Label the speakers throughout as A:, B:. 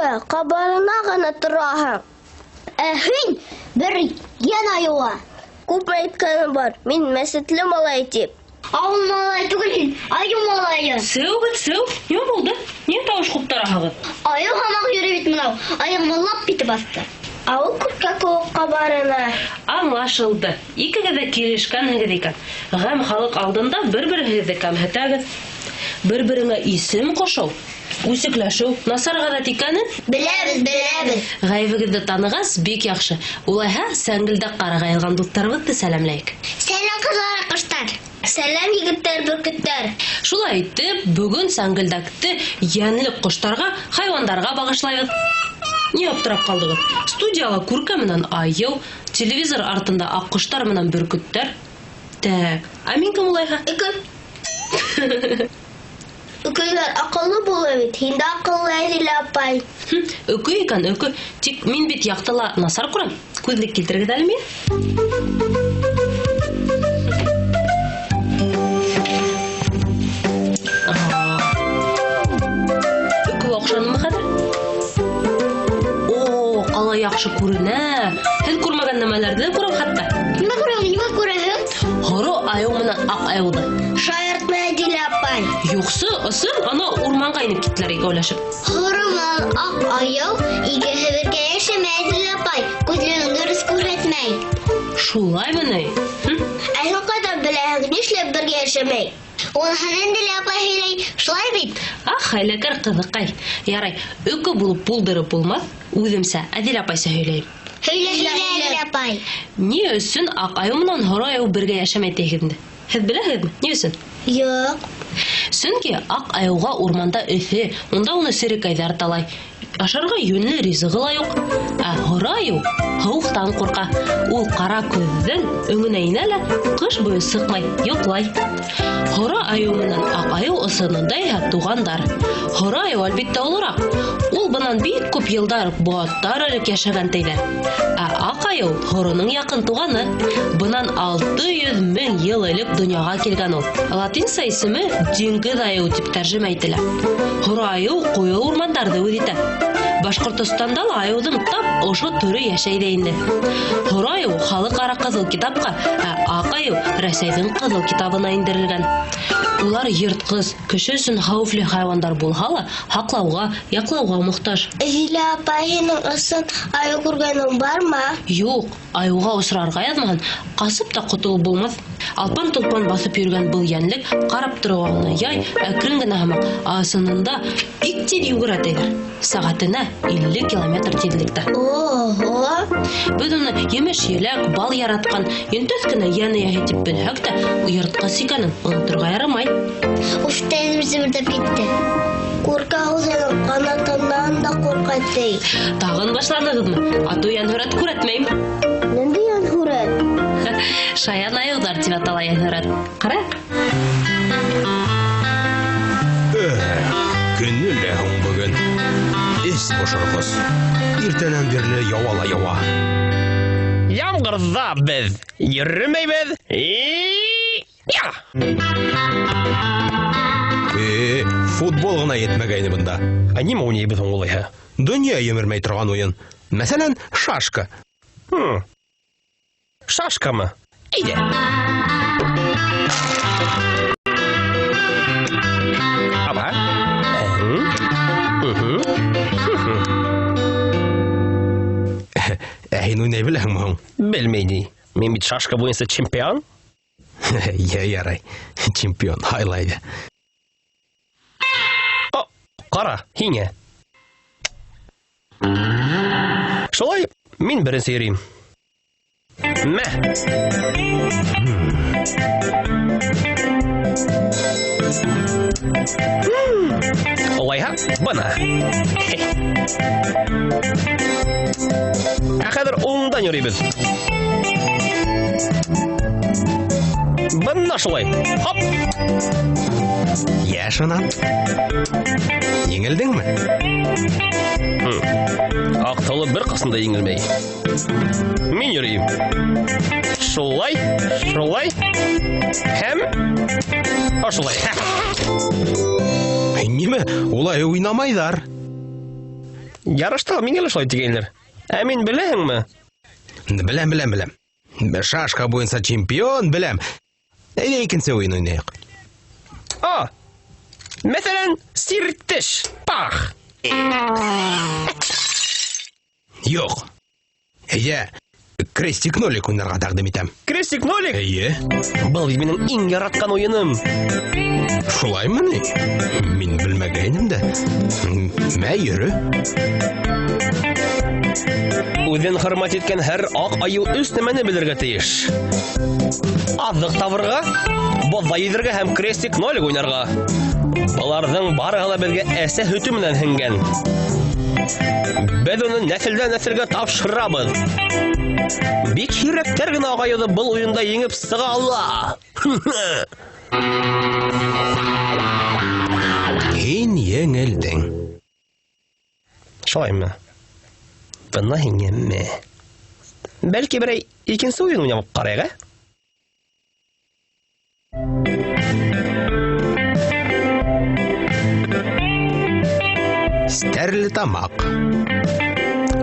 A: Күркә, ҡабарына ғына тораһың. Ә һин бер йән айыуы. Күп әйткәнем бар, мин мәсетле малай тип. Ауыл малайы түгел һин, айыу малайы.
B: Сеү, сеү, нимә булды? Ниңә тауыш ҡуптараһығыҙ?
A: Айыу һымаҡ йөрөй бит мынау. Аяғыма лап итеп баҫты. Ә ул күркә кеүек ҡабарына.
B: Аңлашылды. Икегеҙ ҙә килешкәнһегеҙ икән. Ғәм халыҡ алдында бер-берегеҙҙе кәмһетәгеҙ. Бер-береңә исем ҡушыу, үсекләшеү насар ғәҙәт икәнен
A: Беләбеҙ, беләбеҙ.
B: Ғәйебегеҙҙе танығас, бик яҡшы. Улайһа, сәңгелдәк ҡарағайылған дуҫтарыбыҙҙы сәләмләйек.
A: Сәләм, ҡыҙҙар, ҡоштар. Сәләм, егеттәр, бөркөттәр.
B: Шулай итеп, бөгөн сәңгелдәкте йәнлек ҡоштарға, хайуандарға бағышлайбыҙ. Ни аптырап ҡалдығыҙ? Студияла күркә менән айыу, телевизор артында аҡҡоштар менән бөркөттәр. Так, ә мин кем улайһа?
A: Өкө. Өкөләр аҡыллы була бит. Һин дә аҡыллы, Әҙилә апай.
B: Өкө икән, өкө. Тик мин бит яҡтыла насар күрәм. Күҙлек килтерегеҙ әле миңә. Өкөгә оҡшанымы хәҙер? О, ҡалай яҡшы күренә. Һеҙ күрмәгән нәмәләрҙе лә күрәм хатта.
A: Нимә күрәһең, нимә күрәһең?
B: Һоро айыу менән аҡ айыуҙы.
A: Шаяртма, Әҙилә апай.
B: Юҡсы, ысын, ана урманға инеп киттеләр икәүләшеп.
A: Һоро менән аҡ айыу икеһе бергә йәшәмәй, Әҙилә апай. Күҙлегең дөрөҫ күрһәтмәй.
B: Шулаймы ни?
A: Ә һин ҡайҙан беләһең, нишләп бергә йәшәмәй? Уныһын Әҙилә апай һөйләй, шулай бит?
B: Ах, хәйләкәр ҡыҙыҡай. Ярай, өкө булып булдырып булмаҫ, үҙемсә, Әҙилә апайса һөйләйем.
A: Һөйлә, һөйлә, Әҙилә апай.
B: Ни өсөн аҡ айыу менән һоро айыу бергә йәшәмәй тиһегеҙ инде? Һеҙ беләһегеҙме? Ни өсөн?
A: Юҡ.
B: Сөнки аҡ айыуға урманда эҫе, унда уны серекәйҙәр талай. Ашарға йүнле ризығы ла юҡ. Ә һоро айыу һыуыҡтан ҡурҡа. Ул ҡара көҙҙөң өңөнә инә лә ҡыш буйы сыҡмай, йоҡлай. Һоро айыу менән аҡ айыу ысынында иһә туғандар. Һоро айыу әлбиттә олораҡ. Ул бынан бик күп йылдар быуаттар элек йәшәгән тейҙәр. Ә аҡ айыу һороноң яҡын туғаны. Бынан 600 мең йыл элек донъяға килгән ул. Латинса исеме диңгеҙ айыуы тип тәржемә ителә. Һоро айыу ҡуйы урмандарҙы үҙ итә. Башҡортостанда ла айыуҙың тап ошо төрө йәшәй ҙә инде. Һоро айыу халыҡ-ара ҡыҙыл китапҡа, ә аҡ айыу Рәсәйҙең ҡыҙыл китабына индерелгән. Улар йыртҡыс, кеше өсөн хәүефле хайуандар булһа ла, һаҡлауға, яҡлауға мохтаж.
A: Әҙилә апай, һинең ысын айыу күргәнең бармы?
B: Юҡ, айыуға осрарға яҙмаһын, ҡасып та ҡотолоп булмаҫ. Алпан-толпан баҫып йөрөгән был йәнлек ҡарап тороуға ғына яй, әкрен генә һымаҡ, ә ысынында бик тиҙ йүгерә тейҙәр. Сәғәтенә 50 километр тиҙлектә.
A: Ого!
B: Беҙ уны емеш-еләк, бал яратҡан, йөнтәҫ кенә йән эйәһе тип белһәк тә, йыртҡыс икәнен оноторға ярамай.
A: Уф, тәнем семерҙәп китте. Күркә үҙенең ҡанатынан да ҡурҡа ти.
B: Тағын башланығыҙмы? Атыу йәнһүрәт күрәтмәйем.
A: Ниндәй йәнһүрәт?
B: Шаян айыуҙар тип атала йәнһүрәт. Ҡара.
C: Көнө лә һуң бөгөн. Эс бошорғос. Иртәнән бирле яуа ла яуа.
D: Ямғырҙа беҙ йөрөмәйбеҙ. Я!
C: Футбол ғына етмәгәйне бында.
D: Ә нимә уйнайбыҙ һуң улайһа?
C: Донъя емермәй торған уйын. Мәҫәлән, шашка.
D: Шашкамы? Әйҙә. Аба.
C: Ә һин уйнай беләһеңме һуң?
D: Белмәй ни. Мин бит шашка буйынса чемпион.
C: Йә, ярай. Чемпион, һайла әйҙә.
D: О, ҡара, һиңә. Шулай, мин беренсе йөрөйөм. Мә. Улайһа, бына. Ә хәҙер уңдан йөрөйбөҙ. Бына шулай. Хоп.
C: Йә, шунан. Еңелдеңме?
D: Аҡталы бер ҡасан да еңелмәй. Мин йөрөйөм. Шулай, шулай һәм ошолай.
C: Нимә? Улай уйнамайҙар.
D: Ярышта ла миңә лә шулай тигәйнеләр. Ә мин беләһеңме?
C: Беләм, беләм, беләм. Шашка буйынса чемпион, беләм. Әйдә икенсе уйын уйнайыҡ.
D: А, мәҫәлән, сиртеш. Пах!
C: Юҡ. Әйҙә, крестик нолик уйнарға тәҡдим итәм.
D: Крестик нолик?
C: Эйе.
D: Был бит минең иң яратҡан уйыным.
C: Шулаймы ни? Мин белмәгәйнем дә. Мә, йөрө.
D: Үҙен хөрмәт иткән һәр аҡ айыу өс нәмәне белергә тейеш. Аҙыҡ табырға, боҙҙа йөҙөргә һәм крестик нолик уйнарға. Быларҙың барыһы ла беҙгә әсә һөтө менән һеңгән. Беҙ уны нәҫелдән нәҫелгә тапшырабыҙ. Бик һирәктәр генә ағайыуҙы был уйында еңеп сыға ала.
C: Һин еңелдең.
D: Шулаймы? Бына һиңәме? Бәлки берәй икенсе уйын уйнап ҡарайыҡ, ә?
C: Стәрлетамаҡ.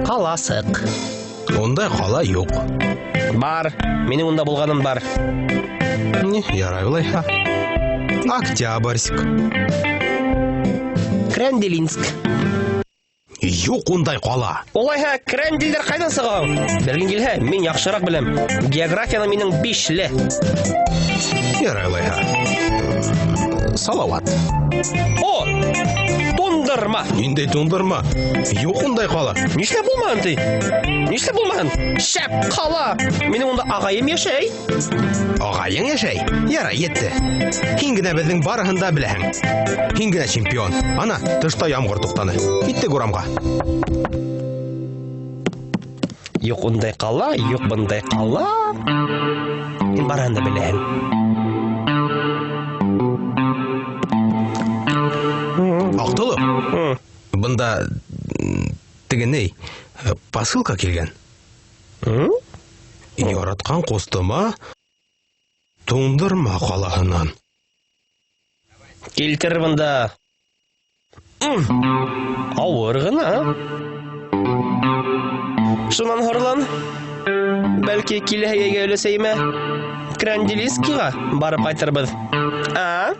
D: Ҡаласыҡ.
C: Ундай ҡала юҡ.
D: Бар, минең унда булғаным бар.
C: Ни, ярай улайһа. Октябрьск.
D: Крәнделинск.
C: Юҡ ундай ҡала.
D: Улайһа, крәнделдәр ҡайҙан сыға? Белгең килһә, мин яҡшыраҡ беләм. Географияны минең бишле.
C: Ярай улайһа. Салауат.
D: О, туңдырма.
C: Ниндәй туңдырма? Юҡ ундай ҡала.
D: Нишләп булмаһын ти? Нишләп булмаһын? Шәп ҡала. Минең унда ағайым йәшәй.
C: Ағайың йәшәй? Ярай, етте. Һин генә беҙҙең барыһын да беләһең. Һин генә чемпион. Ана, тышта ямғыр туҡтаны. Киттек урамға.
D: Юҡ ундай ҡала, юҡ бындай ҡала. Һин барыһын да беләһең.
C: Аҡтолоп, бында теге ни, посылка килгән. Яратҡан ҡустыма туңдырма ҡалаһынан.
D: Килтер бында. Ауыр ғына. Шунан һорлан, бәлки киләһе йәйгә өләсәйемә Крәнделинскиға барып ҡайтырбыҙ. А?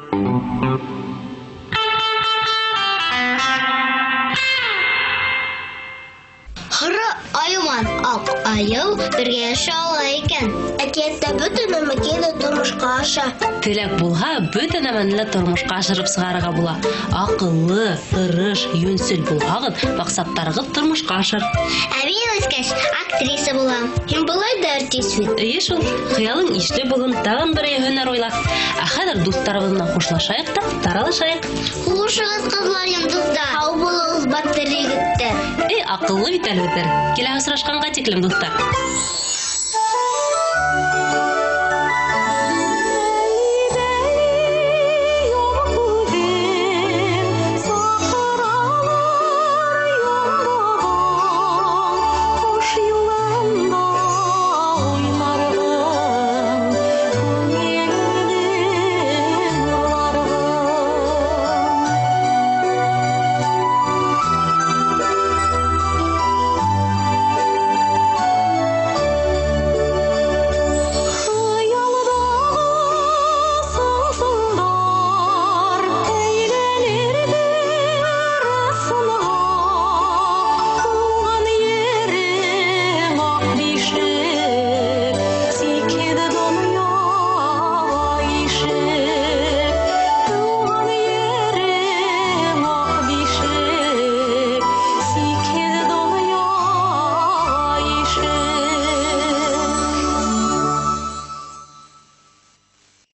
A: Һоро айыу менән аҡ айыу бергә йәшәй ала икән. Әкиәттә бөтә нәмәкәй лә тормошҡа аша.
B: Теләк булһа, бөтә нәмәне лә тормошҡа ашырып сығарырға була. Аҡыллы, тырыш, йүнсел булһағыҙ, маҡсаттарығыҙ тормошҡа ашыр.
A: Ә мин үҫкәс актриса булам. Һин былай да артист бит.
B: Эйе шул, хыялың ишле булһын, тағын берәй һөнәр уйла. Ә хәҙер дуҫтарыбыҙ менән хушлашайыҡ та таралышайыҡ.
A: Хушығыҙ, ҡыҙлар, йондоҙҙар. Һау булығыҙ, батыр егеттәр.
B: Эй, аҡыллы бит әле беҙҙәр. Киләһе осрашҡанға тиклем, дуҫтар.
E: Thank you.